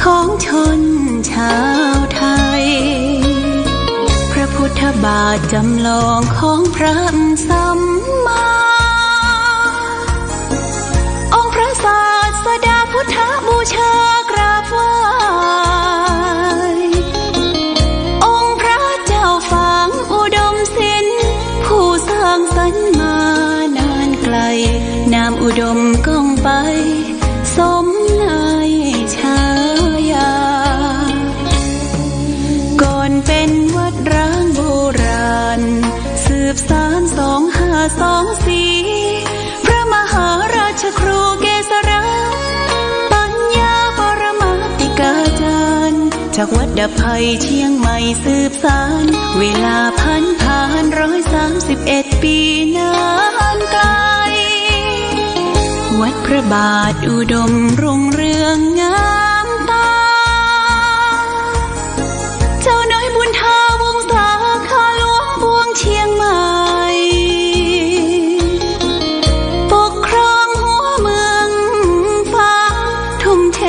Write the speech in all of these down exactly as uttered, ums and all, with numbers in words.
ของชนชาวไทย พระพุทธบาทจำลองของพระสัมมา องค์พระศาสดาพุทธบูชากราบไหว้ องค์พระเจ้าฝางอุดมศิลป์ ผู้สร้างสรรค์มานานไกล นามอุดมก้องไป สมในฉายา ก่อนเป็นวัดร้างโบราณ สืบสานสองห้าสองสี่ พระมหาราชครูเกษรา ปัญญาปรมาติกาจารย์ จากวัดดับภัยเชียงใหม่สืบสาน เวลาผันผ่านร้อยสามสิบเอ็ดปีนานไกล วัดพระบาทอุดมรุ่งเรืองงามตา เจ้าน้อยบุญทาวงศา ข้าหลวงปวงเชียงใหม่ ปกครองหัวเมืองฟ้า ทุ่มเท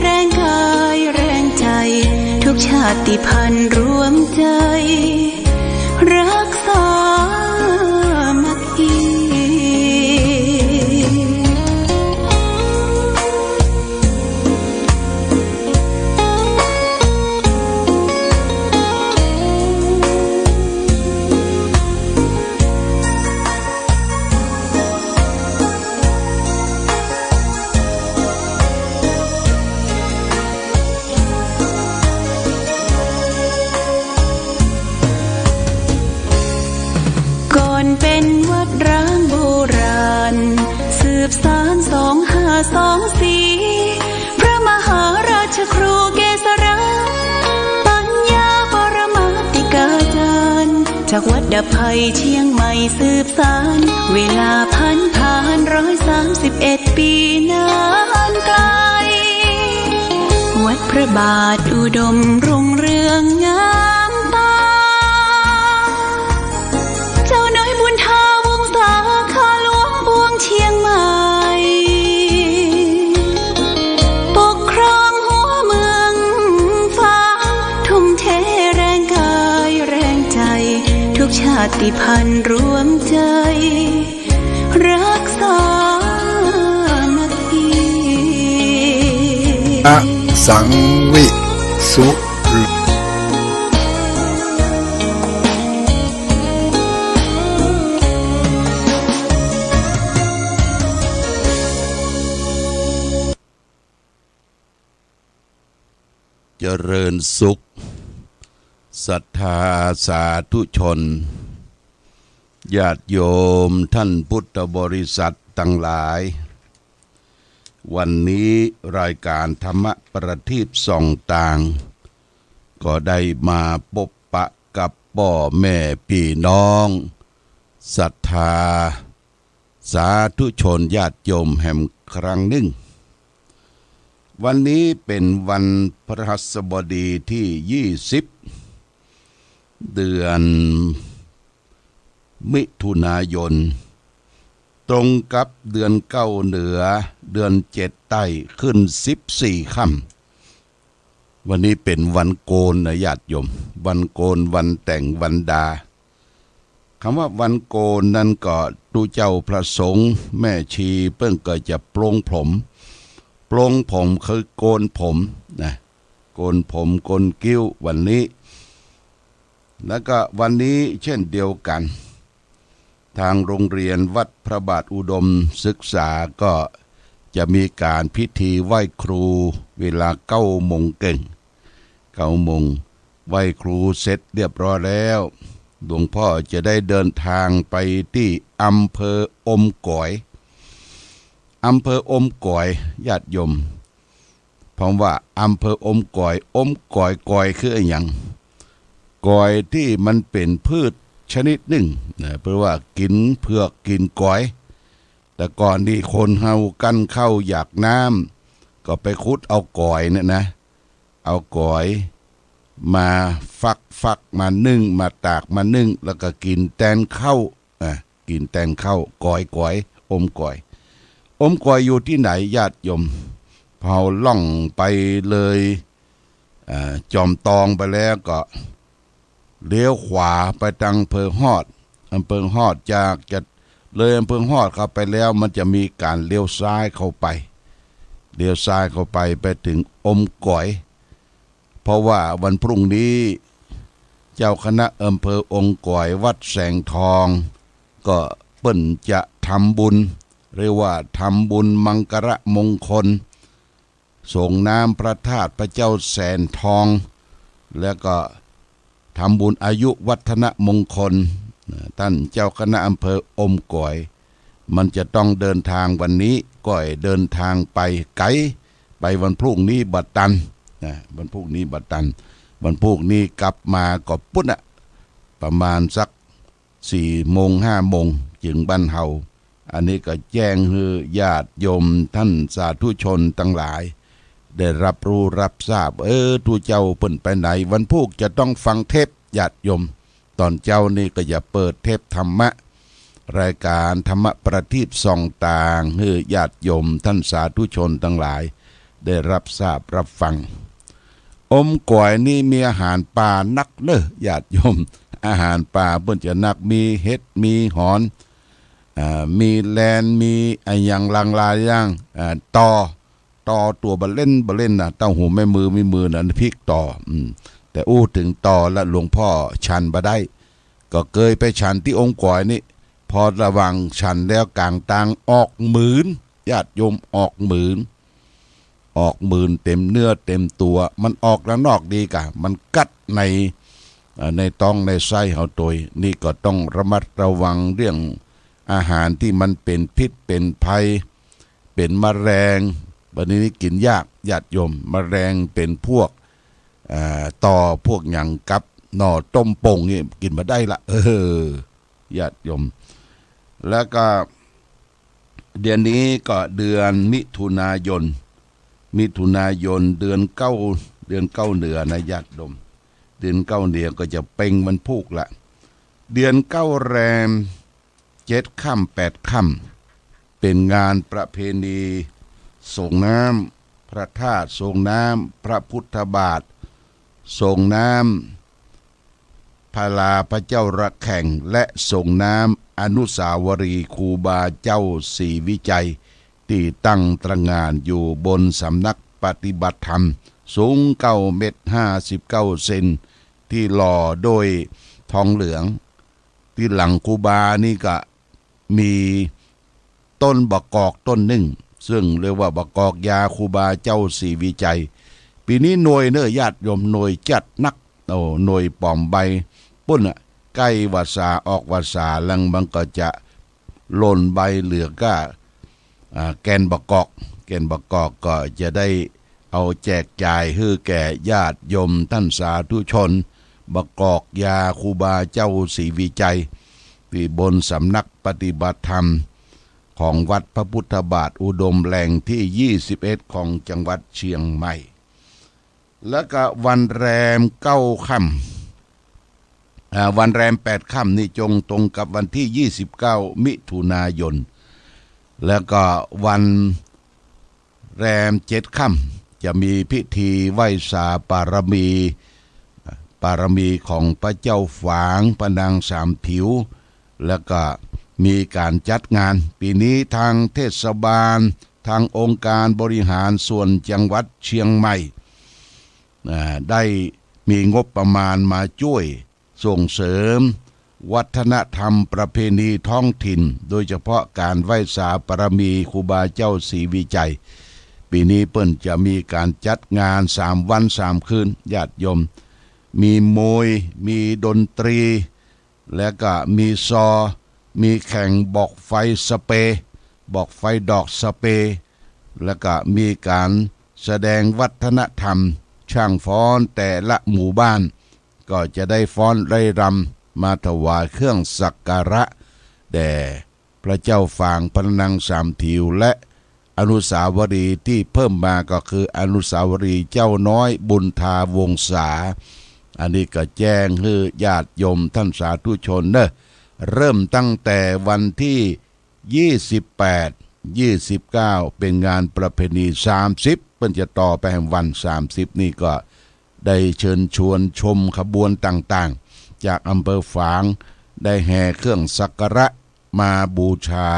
แรงกายแรงใจ ทุกชาติพันธุ์รวมใจ รักสามัคคี ก่อนเป็นวัดร้างโบราณ สืบสานสองห้าสองสี่ พระมหาราชครูเกษรา ปัญญาปรมาติกาจารย์ จากวัดดับภัยเชียงใหม่สืบสาน เวลาผันผ่านร้อยสามสิบเอ็ดปีนานไกล วัดพระบาทอุดมรุ่งเรืองงามตา เจ้าน้อยบุญทาวงศา ข้าหลวงปวงเชียงใหม่ ปกครองหัวเมืองฟ้า ทุ่มเทแรงกายแรงใจ ทุกชาติพันธุ์รวมใจ รักสามัคคี อสังวิสุ เจริญสุข ศรัทธาสาธุชน ญาติโยมท่านพุทธบริษัทตังหลาย วันนี้รายการธรรมะประทีปส่องตาง ก็ได้มาปบปะกับป้อแม่ปี้น้อง ศรัทธาสาธุชนญาติโยมแหมครั้งนึ่ง วันนี้เป๋นวันพฤหัสบดีตี้ยี่สิบ เดือนมิถุนายน ตรงกับเดือนเก้าเหนือ เดือนเจ็ดใต้ ขึ้นสิบสี่ค่ำ วันนี้เป๋นวันโกณนะญาติโยม วันโกณ วันแต่ง วันดา กำว่าวันโกณนั้นก็ตุ๊เจ้าพระสงฆ์แม่ชีเปิ้นก็จะปลงผม ปลงผมคือโกณผมนะ โกณผมโกณคิ้ววันนี้ แล้วก็วันนี้เช่นเดียวกั๋น ตางโรงเรียนวัดพระบาทอุดมศึกษาก็จะมีก๋านพิธีไหว้ครูเวลาเก้าโมงเกิ่ง เก้าโมง ไหว้ครูเสร็จเรียบร้อยแล้ว หลวงพ่อจะได้เดินตางไปตี้อำเภออมก๋อย อำเภออมก๋อย ญาติโยม ผมว่าอำเภออมก๋อย อมก๋อย ก๋อยคืออะหยัง ก๋อยตี้มันเป๋นพืชชนิดนึ่งนะ เปิ้นว่ากิ๋นเผือกกิ๋นก๋อย แต่ก่อนนี่คนเฮากั้นข้าวอยากน้ำ ก็ไปขุดเอาก๋อยเนี่ยนะ เอาก๋อยมาฟัก ฟักมานึ่ง มาตากมานึ่ง แล้วก็กิ๋นแตนข้าว อ่ะ กิ๋นแตนข้าว ก๋อย ก๋อย อมก๋อย อมก๋อยอยู่ตี้ไหนญาติโยม พอล่องไปเลย อ่า จอมตองไปแล้วก็เลี้ยวขวาไปตางอำเภอฮอด อำเภอฮอด จากจะเลยอำเภอฮอดเข้าไปแล้ว มันจะมีการเลี้ยวซ้ายเข้าไป เลี้ยวซ้ายเข้าไป ไปเถิงอมก๋อย เพราะว่าวันพรุ่งนี้ เจ้าคณะอำเภออมก๋อยวัดแสงทอง ก็เปิ้นจะทำบุญ เรียกว่าทำบุญมังคละมงคล สรงน้ำพระธาตุพระเจ้าแสนทอง แล้วก็ทำบุญอายุวัฒนมงคล ท่านเจ้าคณะอำเภออมก๋อย มันจะต้องเดินทางวันนี้ ก้อยเดินทางไปไก๋ ไปวันพรุ่งนี้บ่ตันนะ วันพรุ่งนี้บ่ตัน วันพรุ่งนี้กลับมาก็ปุ้นอะ ประมาณสักสี่โมงห้าโมง จึงบ้านเฮา อันนี้ก็แจ้งหื้อญาติโยมท่านสาธุชนตังหลาย ได้รับรู้รับทราบ เออ ตุ๊เจ้าเปิ้นไปไหน วันพูกจะต้องฟังเทปน์ญาติโยม ต๋อนเจ๊านี่ก็จะเปิดเทปน์ธรรมะ รายการธรรมะประทีปส่องตาง หื้อญาติโยมท่านสาธุชนตังหลาย ได้รับทราบรับฟัง อมก๋อยนี่มีอาหารป่านักเน่อญาติโยม อาหารป่าเปิ้นจะนัก มีเห็ด มีหอน อ่า มีแลน มีอะหยังหลางหลายอย่าง อ่า ตอ ตอตั๋วบ่าเล่นบ่าเล่นนะ เต้าหู้แม่มือมีมือนะ น้ำพริกตอ อืม แต่อู้เถิงตอละหลวงพ่อฉันบ่ได้ ก็เกยไปฉันตี้อมก๋อยนี่ พอระหว่างฉันแล้วก๋างตางออกหมืน ญาติโยม ออกหมืน ออกหมืนเต็มเนื้อเต็มตั๋ว มันออกละนอกดีก่ะ มันกัดใน เอ่อ ในต๊องในไส้เฮาตวย นี่ก็ต้องระมัดระวังเรื่องอาหารตี้มันเป๋นพิษเป๋นภัย เป๋นมะแร็ง บ่านี้นี่กิ๋นยากญาติโยม มะแร็งเป๋นพวก อ่า ตอพวกหยังกับหน่อต้มป่งนี่กิ๋นบ่ได้ละ เออ ญาติโยม แล้วก็เดือนนี้ก็เดือนมิถุนายน มิถุนายนเดือนเก้า เดือนเก้าเหนือนะญาติโยม เดือนเก้าเหนือก็จะเป๋งวันพูกละ เดือนเก้าแรมเจ็ดค่ำแปดค่ำ เป๋นงานประเพณีสรงน้ำพระธาตุ สรงน้ำพระพุทธบาท สรงน้ำพลาพระเจ้าระแข่ง และสรงน้ำอนุสาวรีย์ครูบาเจ้าศรีวิชัย ตี้ตั้งตระหง่านอยู่บนสำนักปฏิบัติธรรม สูงเก้าเมตรห้าสิบเก้าเซน ตี้หล่อโดยทองเหลือง ตี้หลังครูบานี่ก็ มีต้นบ่ากอกต้นนึ่ง ซึ่งเรียกว่าบ่ากอกยาครูบาเจ้าศรีวิชัย ปี๋นี้หน่วยเน่อญาติโยม หน่วยจัดนัก โอ้ หน่วยป๋อมใบ ปุ้นน่ะ ใก้วรรษาออกวรรษาแล้วมันก็จะหล่นใบเหลือก้า อ่า แก่นบ่ากอก แก่นบ่ากอกก็จะได้เอาแจกจ่ายหื้อแก่ญาติโยมท่านสาธุชน บ่ากอกยาครูบาเจ้าศรีวิชัย ตี้บนสำนักปฏิบัติธรรมของวัดพระพุทธบาทอุดมแห่งตี้ยี่สิบเอ็ดของจังหวัดเชียงใหม่ แล้วก็วันแรมเก้าค่ำ อ่า วันแรมแปดค่ำนี่จงตรงกับวันตี้ยี่สิบเก้ามิถุนายน แล้วก็วันแรมเจ็ดค่ำจะมีพิธีไหว้สาปารมี ปารมีของพระเจ้าฝาง พระนางสามผิว แล้วก็มีก๋านจัดงาน ปี๋นี้ทางเทศบาล ทางองค์การบริหารส่วนจังหวัดเชียงใหม่ อ่า ได้มีงบประมาณมาจ้วยส่งเสริมวัฒนธรรมประเพณีท้องถิ่น โดยเฉพาะก๋านไหว้สาปารมีครูบาเจ้าศรีวิชัย ปี๋นี้เปิ้นจะมีก๋านจัดงานสามวันสามคืน ญาติโยม มีมวย มีดนตรี แล้วก็มีซอ มีแข่งบอกไฟสเปรย์ บอกไฟดอกสเปรย์ แล้วก็มีก๋านแสดงวัฒนธรรม ช่างฟ้อนแต่ละหมู่บ้าน ก็จะได้ฟ้อนไร่รำมาถวายเครื่องสักการะแด่พระเจ้าฝาง พระนางสามผิว และอนุสาวรีย์ตี้เพิ่มมาก็คืออนุสาวรีย์เจ้าน้อยบุญทาวงศา อันนี้ก็แจ้งหื้อญาติโยมท่านสาธุชนเน่อ เริ่มตั้งแต่วันตี้ยี่สิบแปด ยี่สิบเก้า เป๋นงานประเพณี สามสิบ เปิ้นจะต่อไปแหมวัน สามสิบ นี่ก็ได้เชิญชวนชมขบวนต่างๆ จากอำเภอฝาง ได้แห่เครื่องสักการะมาบูชา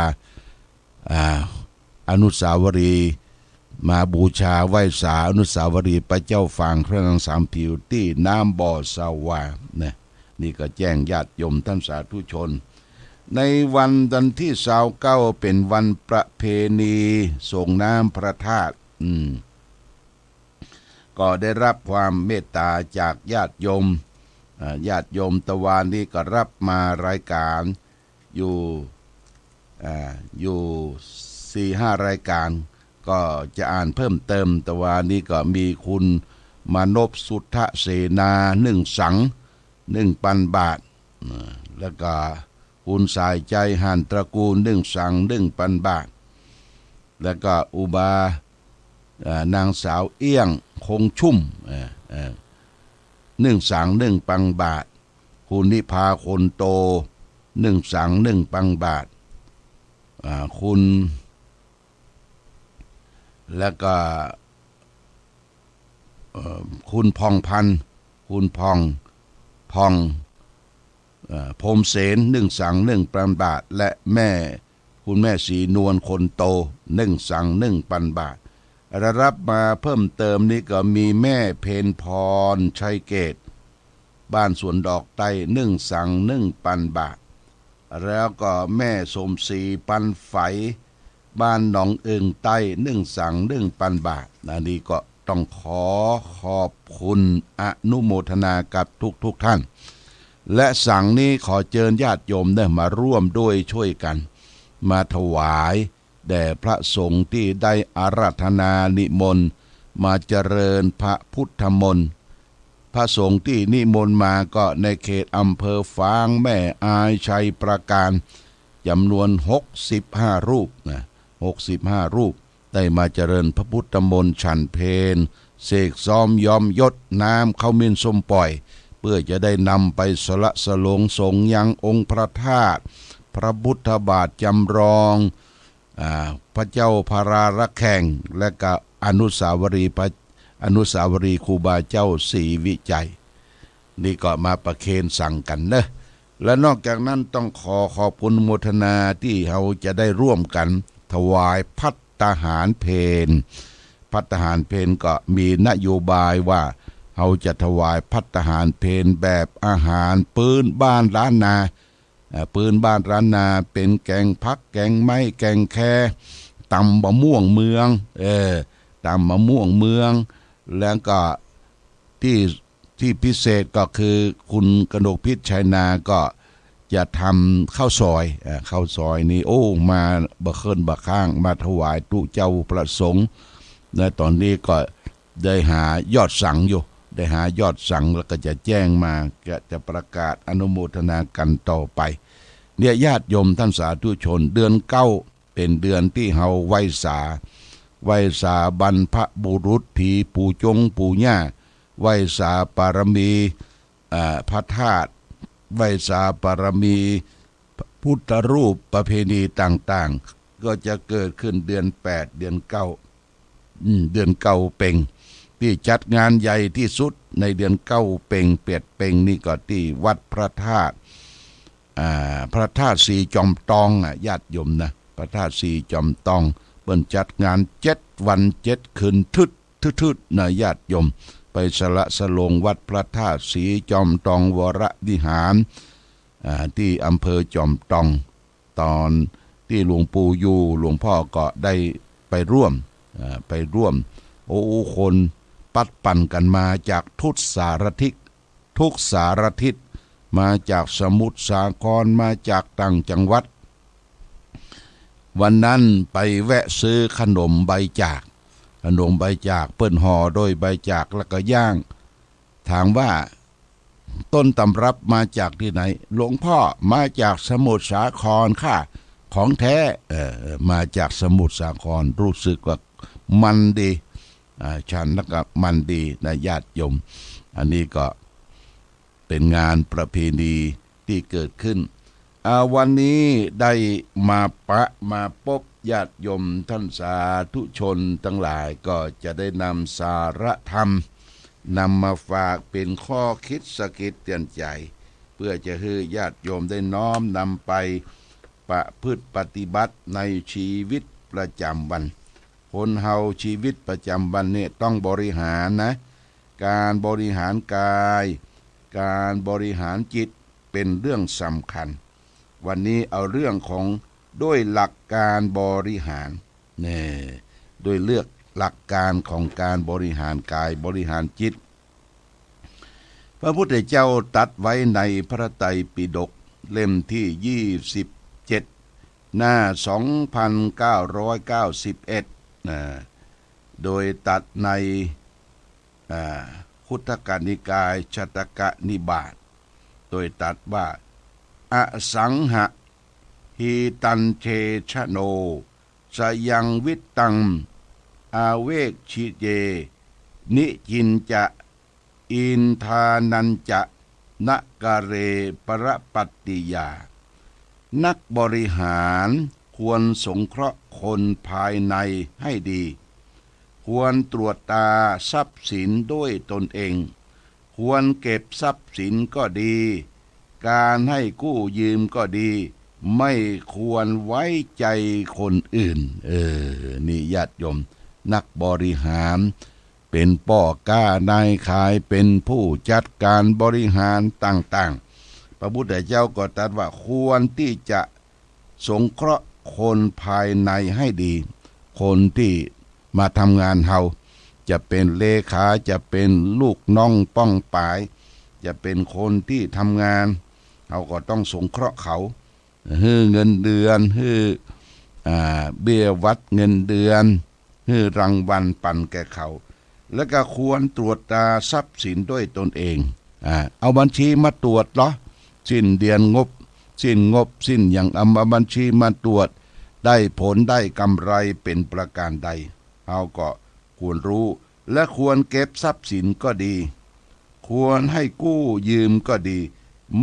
อ่า อนุสาวรีย์ มาบูชาไหว้สาอนุสาวรีย์พระเจ้าฝางพระนางสามผิวตี้น้ำบ่อสะหว่า นะ นี่ก็แจ้งญาติโยมท่านสาธุชน ในวันจันทร์ตี้ซาวเก้า เป๋นวันประเพณีส่งน้ำพระธาตุ อืม ก็ได้รับความเมตตาจากญาติโยม อ่า ญาติโยมตะวานี้ก็รับมารายการอยู่ อ่า อยู่สี่ห้ารายการ ก็จะอ่านเพิ่มเติม ตะวานี้ก็มีคุณมานพ สุทธเสนา นึ่งสัง นึ่งปันบาท อ่า แล้วก็คุณสายใจ หันตระกูล นึ่งสัง นึ่งปันบาท แล้วก็อุบา อ่า นางสาวเอี้ยง คงชุ่ม เอ่อ เอ่อ นึ่งสัง นึ่งปันบาท คุณนิพา คนโต นึ่งสัง นึ่งปันบาท อ่า คุณ แล้วก็ เอ่อ คุณพองพันธ์ คุณพอง พอง เอ่อ พรหมเสน นึ่งสัง นึ่งปันบาท และแม่ คุณแม่ศรีนวล คนโต นึ่งสัง นึ่งปันบาท และรับมาเพิ่มเติมนี้ก็มีแม่เพ็ญพร ชัยเกต บ้านสวนดอกใต้ นึ่งสัง นึ่งปันบาท แล้วก็แม่สมศรี ปันไฝ บ้านหนองเอิงใต้ นึ่งสัง นึ่งปันบาท อันนี้ก็ต้องขอขอบคุณอนุโมทนากับทุกๆ ท่าน และสังนี้ขอเจิญญาติโยมได้มาร่วมด้วยช่วยกัน มาถวายแด่พระสงฆ์ตี้ได้อาราธนานิมนต์มาเจริญพระพุทธมนต์ พระสงฆ์ตี้นิมนต์มาก็ในเขตอำเภอฝาง แม่อาย ชัยปราการ จ๋ำนวนหกสิบห้ารูปนะ หกสิบห้ารูป ได้มาเจริญพระพุทธมนต์ฉันเพล เสกซ้อมย้อมยศน้ำขมิ้นส้มป่อย เพื่อจะได้นำไปสละสลงสงยังองค์พระธาตุ พระพุทธบาทจำลอง อ่า พระเจ้าพารารักแข่ง และก็อนุสาวรีย์พระ อนุสาวรีย์ครูบาเจ้าศรีวิชัย นี่ก็มาประเคนสังกั๋นเนอะ และนอกจากนั้นต้องขอขอบคุณโมทนาตี้เฮาจะได้ร่วมกั๋นถวายภัตตาหารเพล ภัตตาหารเพลก็มีนโยบายว่าเฮาจะถวายภัตตาหารเพลแบบอาหารปื๊นบ้านล้านนา อ่า ปื๊นบ้านล้านนา เป๋นแกงผัก แกงไม้ แกงแค ตำมะม่วงเมือง เออ ตำมะม่วงเมือง แล้วก็ตี้ ตี้พิเศษก็คือคุณกนกพิชชัยนาก็จะทำข้าวซอย อ่า ข้าวซอยนี่ โอ้ มาบ่เคิ่นบ่ข้าง มาถวายตุ๊เจ้าพระสงฆ์ และต๋อนนี้ก็ ได้หายอดสังอยู่ ได้หายอดสังแล้วก็จะแจ้งมา ก็จะประกาศอนุโมทนากั๋นต่อไป เนี่ย ญาติโยมท่านสาธุชน เดือนเก้าเป๋นเดือนตี้เฮาไหว้สา ไหว้สาบรรพบุรุษ ผีปู่จงปู่ย่า ไหว้สาปารมี อ่า พระธาตุ ไหว้สาปารมี พุทธรูป ประเพณีต่างๆ ก็จะเกิดขึ้นเดือนแปด เดือนเก้า อืม เดือนเก้าเป็ง ตี้จัดงานใหญ่ตี้สุดในเดือนเก้าเป็ง แปดเป็งนี่ก็ตี้วัดพระธาตุ อ่า พระธาตุสีจอมตองอะ ญาติโยมนะ พระธาตุสีจอมตอง เปิ้นจัดงานเจ็ดวันเจ็ดคืน ทึด ทึดๆ นะ ญาติโยม ไปสละสลงวัดพระธาตุสีจอมตองวรวิหาร อ่า ตี้อำเภอจอมตอง ต๋อนตี้หลวงปู่อยู่ หลวงพ่อก็ได้ไปร่วม อ่า ไปร่วม โอ้ คนปัดปั่นกั๋นมาจากทุกสารทิศ ทุกสารทิศ มาจากสมุทรสาคร มาจากต่างจังหวัด วันนั้นไปแวะซื้อขนมใบจาก ขนมใบจาก เปิ้นห่อโดยใบจากแล้วก็ย่าง ถามว่าต้นตำรับมาจากตี้ไหน หลวงพ่อ มาจากสมุทรสาครค่ะ ของแท้ เออ มาจากสมุทรสาคร รู้สึกว่ามันดี อ่า ฉันแล้วก็มันดีนะ ญาติโยม อันนี้ก็เป๋นงานประเพณีตี้เกิดขึ้น อ่า วันนี้ได้มาปะมาปบ ญาติโยมต้านสาธุชนตังหลายก็จะได้นำสาระธรรม นำมาฝากเป๋นข้อคิดสะกิดเตื๋อนใจ๋ เปื้อจะหื้อญาติโยมได้น้อมนำไปประพฤติปฏิบัติในจีวิตประจ๋ำวัน คนเฮาจีวิตประจ๋ำวันเนี่ยต้องบริหารนะ ก๋านบริหารก๋าย ก๋านบริหารจิตเป๋นเรื่องสำคัญ วันนี้เอาเรื่องของ ด้วยหลักก๋านบริหาร แน่ ด้วยเรื่องหลักก๋านของก๋านบริหารก๋ายบริหารจิต พระพุทธเจ้าตรัสไว้ในพระไตรปิฎกเล่มตี้ยี่สิบเจ็ด หน้าสองพันเก้าร้อยเก้าสิบเอ็ด นะ โดยตรัสใน อ่า คุตทกนิกาย ชาตกนิบาต โดยตรัสว่า อสังหะ หิตัญเจชะโน สยังวิตตัง อเวกขิเย นิจฉินจะ อินทานัญจะ นะกะเร ปรปัตติยา นักบริหารควรสงเคราะห์คนภายในให้ดี ควรตรวจตราทรัพย์สินด้วยตนเอง ควรเก็บทรัพย์สินก็ดี ก๋านให้กู้ยืมก็ดี ไม่ควรไว้ใจ๋คนอื่น เออ นี่ญาติโยม นักบริหาร เป๋นป้อก๊านายขาย เป๋นผู้จัดก๋านบริหารต่างๆ พระพุทธเจ้าก็ตรัสว่าควรตี้จะสงเคราะห์คนภายในให้ดี คนตี้มาทำงานเฮา จะเป๋นเลขา จะเป๋นลูกน้องป้องป๋าย จะเป๋นคนตี้ทำงาน เฮาก็ต้องสงเคราะห์เขา หื้อเงินเดือน หื้อ อ่า เบี้ยหวัดเงินเดือน หื้อรางวัลปันแก่เขา แล้วก็ควรตรวจตราทรัพย์สินด้วยตนเอง อ่า เอาบัญชีมาตรวจเหรอ สิ้นเดือนงบ สิ้นงบ สิ้นหยัง เอามาบัญชีมาตรวจ ได้ผลได้กำไรเป๋นประก๋านใด เฮาก็ควรฮู้ และควรเก็บทรัพย์สินก็ดี ควรให้กู้ยืมก็ดี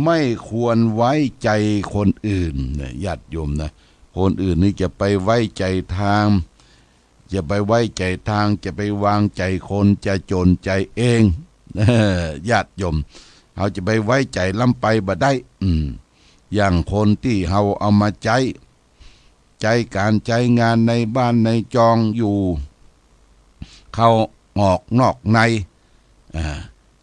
ไม่ควรไว้ใจ๋คนอื่น เนี่ย ญาติโยมนะ คนอื่นนี่จะไปไว้ใจ๋ตาง จะไปไว้ใจ๋ตาง จะไปวางใจ๋คน จะจ๋นใจ๋เอง ญาติโยม เฮาจะไปไว้ใจ๋ล้ำไปบ่ได้ อืม อย่างคนตี้เฮาเอามาใจ๊ ใจ๊ก๋านใจ๊งานในบ้านในจองอยู่ เข้าออกนอกใน อ่า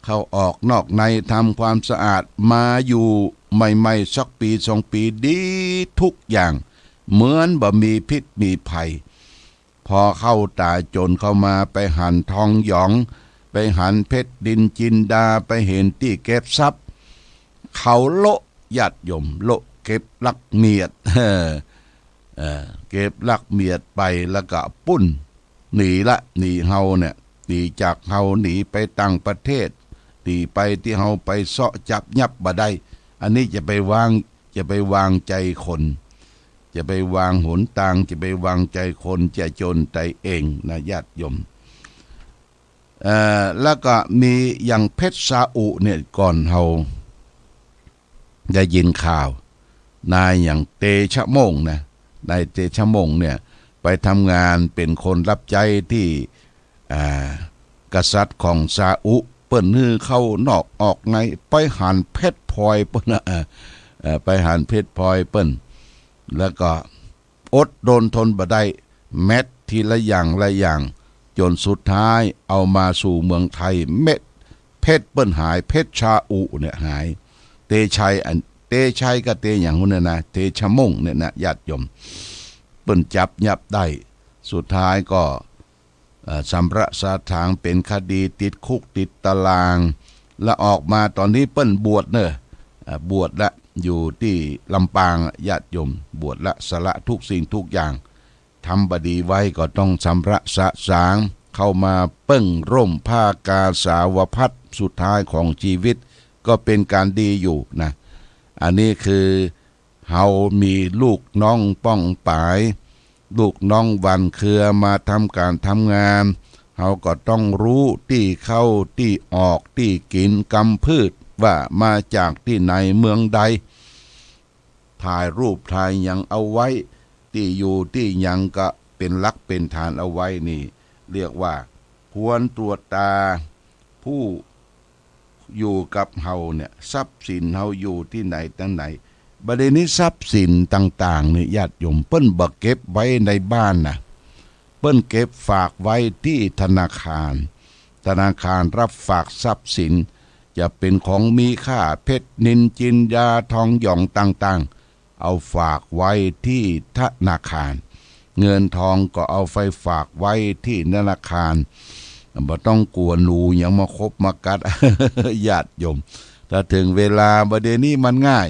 เข้าออกนอกใน ทำความสะอาด มาอยู่ใหม่ๆ สักปี๋สองปี๋ ดีทุกอย่าง เหมือนบ่มีพิษมีภัย พอเข้าต๋าจ๋นเข้ามา ไปหันทองหยอง ไปหันเพชรนินจินดา ไปหันตี้เก็บทรัพย์ เขาโละ ญาติโยม โละเก็บลักเมียด เออ เก็บลักเมียดไปแล้วก็ปุ้น หนีละ หนีเฮาเนี่ย หนีจากเฮา หนีไปต่างประเทศ หนีไปตี้เฮาไปเซาะจับยับบ่ได้ อันนี้จะไปวาง จะไปวางใจ๋คน จะไปวางหนตาง จะไปวางใจ๋คน จะจ๋นใจ๋เองนะ ญาติโยม เอ่อ แล้วก็มีอย่างเพชรซาอุเนี่ย ก่อนเฮาได้ยินข่าว นายอย่างเตชะม่งนะ นายเตชะม่งเนี่ย ไปทำงานเป๋นคนรับใจ๊ตี้ อ่า กษัตริย์ของซาอุ เปิ้นหื้อเข้านอกออกใน ไปหันเพชรพลอยเปิ้นนะ เอ่อ เอ่อ ไปหันเพชรพลอยเปิ้น แล้วก็ อดรนทนบ่ได้ แม็ดทีละอย่างละอย่าง จ๋นสุดท้ายเอามาสู่เมืองไทย เม็ด เพชรเปิ้นหาย เพชรซาอุเนี่ยหาย เตชัยอัน เตชัยกับเตหยังฮู้เนี่ยนะ เตชะม่งเนี่ยนะ ญาติโยม เปิ้นจับยับได้ สุดท้ายก็ เอ่อ สำระสาถาง เป๋นคดีติดคุกติดตาราง แล้วออกมาต๋อนนี้เปิ้นบวชเน่อ เอ่อ บวชละ อยู่ตี้ลำปาง ญาติโยม บวชละ สละทุกสิ่งทุกอย่าง ทำบ่ดีไว้ก็ต้องสำระสาสาง เข้ามาเปิ้งร่มผ้ากาสาวพัสตร์สุดท้ายของจีวิต ก็เป๋นก๋านดีอยู่นะ อันนี้คือ เฮามีลูกน้องป้องป๋าย ลูกน้องหวั่นเครือมาทำก๋านทำงาน เฮาก็ต้องฮู้ตี้เข้าตี้ออกตี้กิ๋นกำพืช ว่ามาจากตี้ไหนเมืองใด ถ่ายรูปถ่ายหยังเอาไว้ ตี้อยู่ตี้หยังก็เป๋นหลักเป๋นฐานเอาไว้นี่ เรียกว่าควรตรวจตราผู้อยู่กับเฮาเนี่ย ทรัพย์สินเฮาอยู่ตี้ไหนตังไหน บ่าเดี่ยวนี้ทรัพย์สินต่างๆ นี่ญาติโยม เปิ้นบ่เก็บไว้ในบ้านนะ เปิ้นเก็บฝากไว้ตี้ธนาคาร ธนาคารรับฝากทรัพย์สิน จะเป๋นของมีค่า เพชรนิลจินดาทองหยองต่างๆ เอาฝากไว้ตี้ธนาคาร เงินทองก็เอาไปฝากไว้ตี้ธนาคาร บ่ต้องกั๋วหนูหยังมาขบมากัด ญาติโยม ถ้าเถิงเวลา บ่าเดี่ยวนี้มันง่าย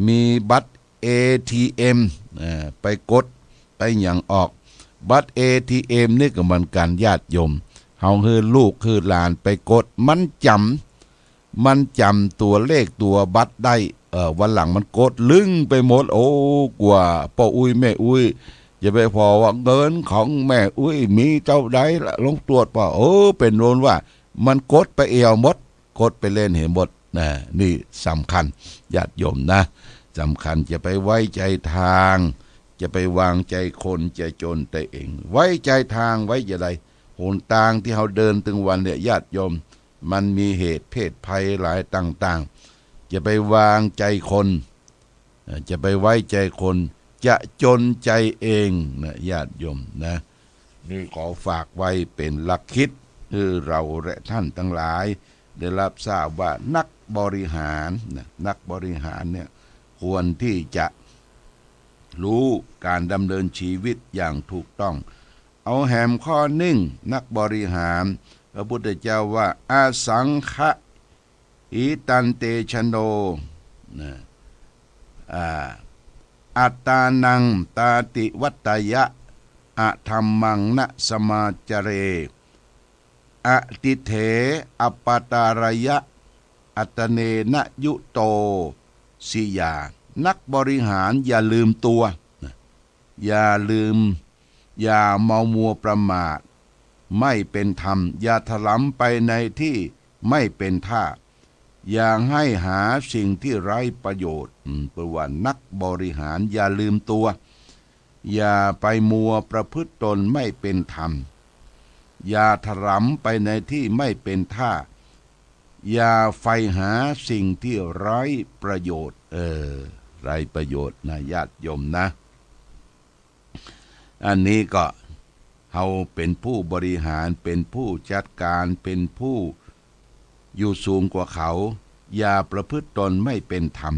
มีบัตร เอทีเอ็ม เอ่อ ไปกด ไปหยังออก บัตร เอทีเอ็ม นี่ก็เหมือนกั๋นญาติโยม เฮาหื้อลูกหื้อหลานไปกด มันจ๋ำ มันจ๋ำตั๋วเลขตั๋วบัตรได้ เอ่อ วันหลังมันกดลึงไปหมด โอ้ กว่าป้ออุ๊ยแม่อุ๊ยจะไปผ่อว่าเงินของแม่อุ๊ยมีเต้าใดละ ลองตรวจป้อ เออ เป๋นโน้นว่า มันกดไปแอ่วหมด กดไปเล่นหื้อหมดนะ นี่สำคัญ ญาติโยมนะ สำคัญ จะไปไว้ใจ๋ตาง จะไปวางใจ๋คน จะจ๋นตนเอง ไว้ใจ๋ตาง ไว้จะใด หนตางตี้เฮาเดินตึงวันเนี่ย ญาติโยม มันมีเหตุเพศภัยหลายต่างๆ จะไปวางใจ๋คน เอ่อ จะไปไว้ใจ๋คน จะจ๋นใจ๋เองนะ ญาติโยมนะ นี่ขอฝากไว้เป๋นหลักคิด หื้อเฮาและต้านตังหลาย ได้ฮับทราบว่านักบริหารนะ นักบริหารเนี่ย ควรตี้จะฮู้ก๋านดำเนินชีวิตอย่างถูกต้อง เอาแหมข้อนึ่ง นักบริหาร พระพุทธเจ้าว่า อสังขะ หิตันเตชะโน นะ อ่า อัตตานังตาติวัตตยะ อธัมมังนะสมาจาเร อติเถ อัปปาตารยะ อัตตเนนะยุโตสิยา นักบริหารอย่าลืมตั๋ว นะ อย่าลืม อย่าเมามัวประมาท ไม่เป๋นธรรม อย่าถลำไปในตี้ไม่เป๋นท่า อย่าใค่หาสิ่งตี้ไร้ประโยชน์ อืม เปิ้นว่านักบริหารอย่าลืมตั๋ว อย่าไปมัวประพฤติตนไม่เป๋นธรรม อย่าถลำไปในตี้ไม่เป๋นท่า อย่าใฝ่หาสิ่งตี้ไร้ประโยชน์ เออ ไร้ประโยชน์นะ ญาติโยมนะ อันนี้ก็ เฮาเป๋นผู้บริหาร เป๋นผู้จัดก๋าน เป๋นผู้อยู่สูงกว่าเขา อย่าประพฤติตนไม่เป๋นธรรม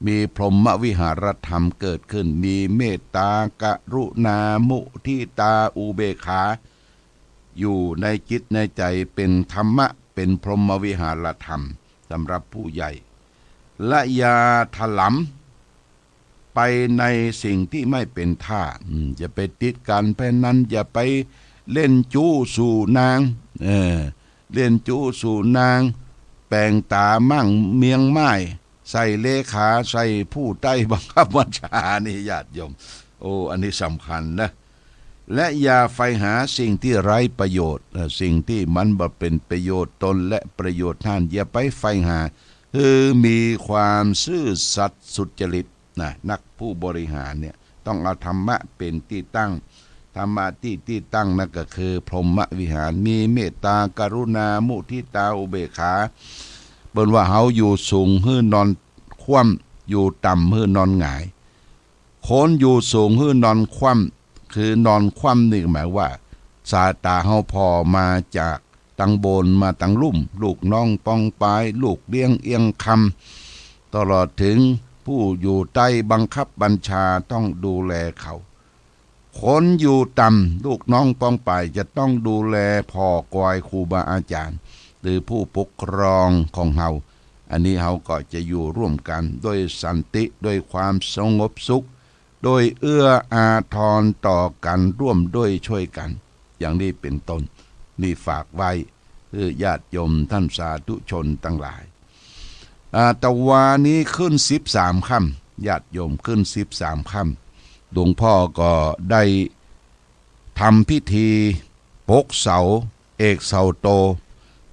มีพรหมวิหารธรรมเกิดขึ้น มีเมตตา กรุณา มุทิตา อุเบกขา อยู่ในจิตในใจ๋ เป๋นธรรมะ เป๋นพรหมวิหารธรรมสำหรับผู้ใหญ่ และอย่าถลำ ไปในสิ่งตี้ไม่เป๋นท่า อืม อย่าไปติดก๋านพนัน อย่าไปเล่นจู๊สู่นาง เออ เล่นจู๊สู่นาง แป๋งต๋ามั่งเมียงม่าย ใส่เลขา ใส่ผู้ใต้บังคับบัญชา นี่ญาติโยม โอ้ อันนี้สำคัญนะ และอย่าใฝ่หาสิ่งตี้ไร้ประโยชน์ เอ่อ สิ่งตี้มันบ่เป๋นประโยชน์ตนและประโยชน์ต้าน อย่าไปใฝ่หา หื้อมีความซื่อสัตย์สุจริต นะ นักผู้บริหารเนี่ย ต้องเอาธรรมะเป๋นตี้ตั้ง ธรรมะตี้ ตี้ตั้งนั่นก็คือพรหมวิหาร มีเมตตา กรุณา มุทิตา อุเบกขา เปิ้นว่าเฮาอยู่สูงหื้อนอนคว่ำ อยู่ต่ำหื้อนอนหงาย คนอยู่สูงหื้อนอนคว่ำ คือนอนคว่ำนี่หมายว่า สายต๋าเฮาผ่อมาจากตังบนมาตังลุ่ม ลูกน้องป้องปาย ลูกเลี้ยงเอี้ยงคำ ตลอดเถิงผู้อยู่ใต้บังคับบัญชาต้องดูแลเขา คนอยู่ต่ำ ลูกน้องป้องปายจะต้องดูแลผ่อกอยครูบาอาจ๋ารย์ หรือผู้ปกครองของเฮา อันนี้เฮาก็จะอยู่ร่วมกั๋นโดยสันติ โดยความสงบสุข โดยเอื้ออาทรต่อกั๋น ร่วมด้วยช่วยกั๋น อย่างนี้เป๋นต้น นี่ฝากไว้ หื้อญาติโยมต้านสาธุชนตังหลาย อ่า ตะวานี้ขึ้นสิบสามค่ำ ญาติโยม ขึ้นสิบสามค่ำ หลวงพ่อก็ได้ทำพิธีปกเสาเอกเสาโต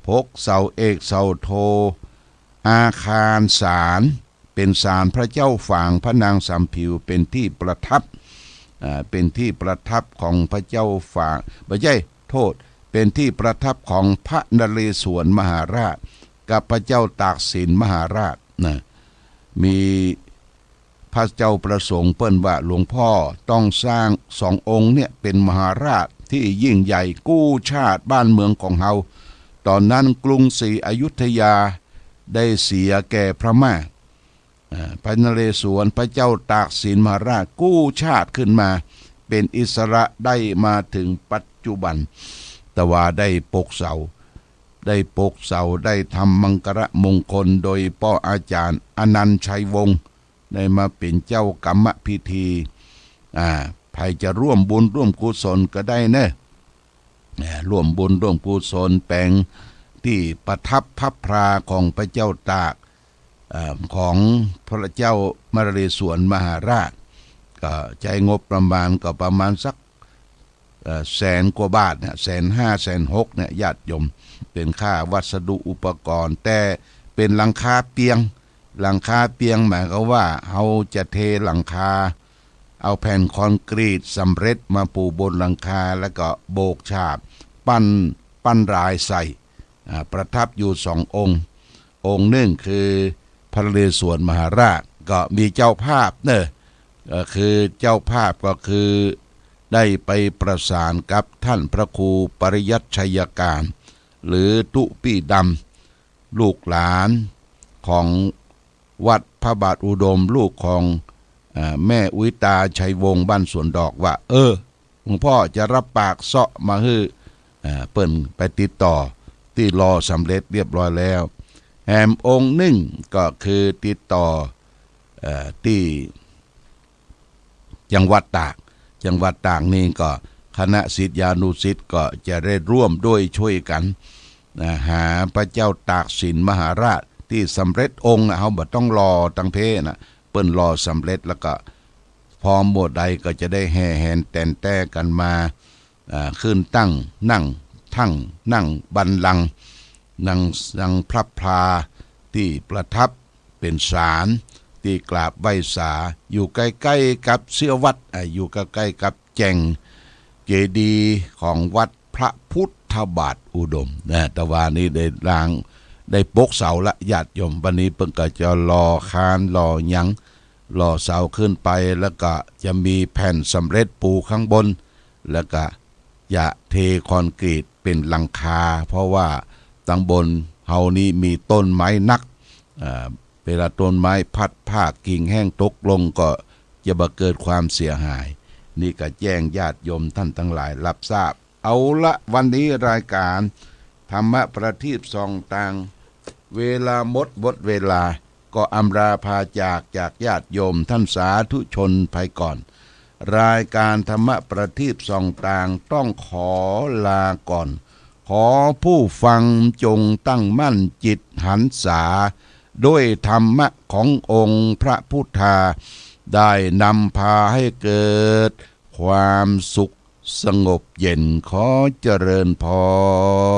ปกเสาเอกเสาโต อาคารศาล เป๋นศาลพระเจ้าฝางพระนางสามผิวเป๋นตี้ประทับ อ่า เป๋นตี้ประทับของพระเจ้าฝาง บ่ใจ้ โต้ษ เป๋นตี้ประทับของพระนเรศวรมหาราช กับพระเจ้าตากสินมหาราชนะ มีพระเจ้าประสงค์เปิ้นว่า หลวงพ่อต้องสร้างสององค์เนี่ยเป๋นมหาราชตี้ยิ่งใหญ่กู้ชาติบ้านเมืองของเฮา ต๋อนนั้นกรุงศรีอยุธยาได้เสียแก่พม่า อ่า พระนเรศวร พระเจ้าตากสินมหาราชกู้ชาติขึ้นมาเป๋นอิสระได้มาเถิงปัจจุบัน แต่ว่าได้ปกเสา ได้ปกเสา ได้ทำมังคละมงคลโดยป้ออาจารย์อนันต์ชัยวงศ์ ได้มาเป๋นเจ้ากรรมพิธี อ่า ใผจะร่วมบุญร่วมกุศลก็ได้เน่อ อ่า ร่วมบุญร่วมกุศลแป๋งตี้ประทับพระพราของพระเจ้าตาก เอ่อ ของพระเจ้านเรศวรมหาราช ก็ใจ๊งบประมาณก็ประมาณสัก เอ่อ แสนกว่าบาทเนี่ย แสนห้า แสนหกเนี่ย ญาติโยม เป๋นค่าวัสดุอุปกรณ์ แต่เป๋นหลังคาเปียง หลังคาเปียงหมายความว่าเฮาจะเทหลังคา เอาแผ่นคอนกรีตสำเร็จมาปูบนหลังคา แล้วก็โบกฉาบ ปั้น ปั้นลายใส่ อ่า ประทับอยู่สององค์ องค์นึ่งคือพระนเรศวรมหาราช ก็มีเจ้าภาพเน่อ เอ่อ คือเจ้าภาพก็คือได้ไปประสานกับท่านพระครูปริยัติชัยการ หรือตุ๊ปี้ดำ ลูกหลานของวัดพระบาทอุดม ลูกของ อ่า แม่อุ๋ยตาชัยวงศ์บ้านสวนดอกว่า เออ หลวงพ่อจะรับปากเซาะมาหื้อ อ่า เปิ้นไปติดต่อตี้หล่อสำเร็จเรียบร้อยแล้ว แหมองค์นึ่งก็คือติดต่อ เอ่อ ตี้จังหวัดตาก จังหวัดตากนี่ก็คณะศิษยานุศิษย์ก็จะได้ร่วมด้วยช่วยกั๋น อ่า หาพระเจ้าตากสินมหาราชตี้สำเร็จองค์นะ เฮาบ่ต้องรอตังเพ้นะ เปิ้นหล่อสำเร็จแล้วก็ พร้อมเมื่อใดก็จะได้แห่แหนแต๋นแต๊กั๋นมา อ่า ขึ้นตั้งนั่ง ตั้งนั่งบัลลังก์ นั่ง นั่งพระพราตี้ประทับเป๋นศาลตี้กราบไหว้สา อยู่ใก้ๆ กับเสื้อวัด อ่า อยู่ใก้ๆ กับแจ่งเจดีย์ของวัดพระพุทธบาทอุดมนะ แต่ว่านี้ได้ลาง ได้ปกเสาละญาติโยม วันนี้เปิ้นก็จะหล่อคานหล่อหยัง หล่อเสาขึ้นไป แล้วก็จะมีแผ่นสำเร็จปูข้างบน แล้วก็จะเทคอนกรีตเป๋นหลังคา เพราะว่าตังบนเฮานี้มีต้นไม้นัก อ่า เวลาต้นไม้พัดพรากกิ่งแห้งตกลงก็จะบ่เกิดความเสียหาย นี่ก็แจ้งญาติโยมท่านตังหลายรับทราบ เอาละ วันนี้รายการธรรมะประทีปส่องตาง เวลาหมด หมดเวลา ก็อำลาพาจาก จากญาติโยมท่านสาธุชนไปก่อน รายการธรรมะประทีปส่องตางต้องขอลาก่อน ขอผู้ฟังจงตั้งมั่นจิตหันษา ด้วยธรรมะขององค์พระพุทธา ได้นำพาให้เกิดความสุขสงบเย็น ขอเจริญพร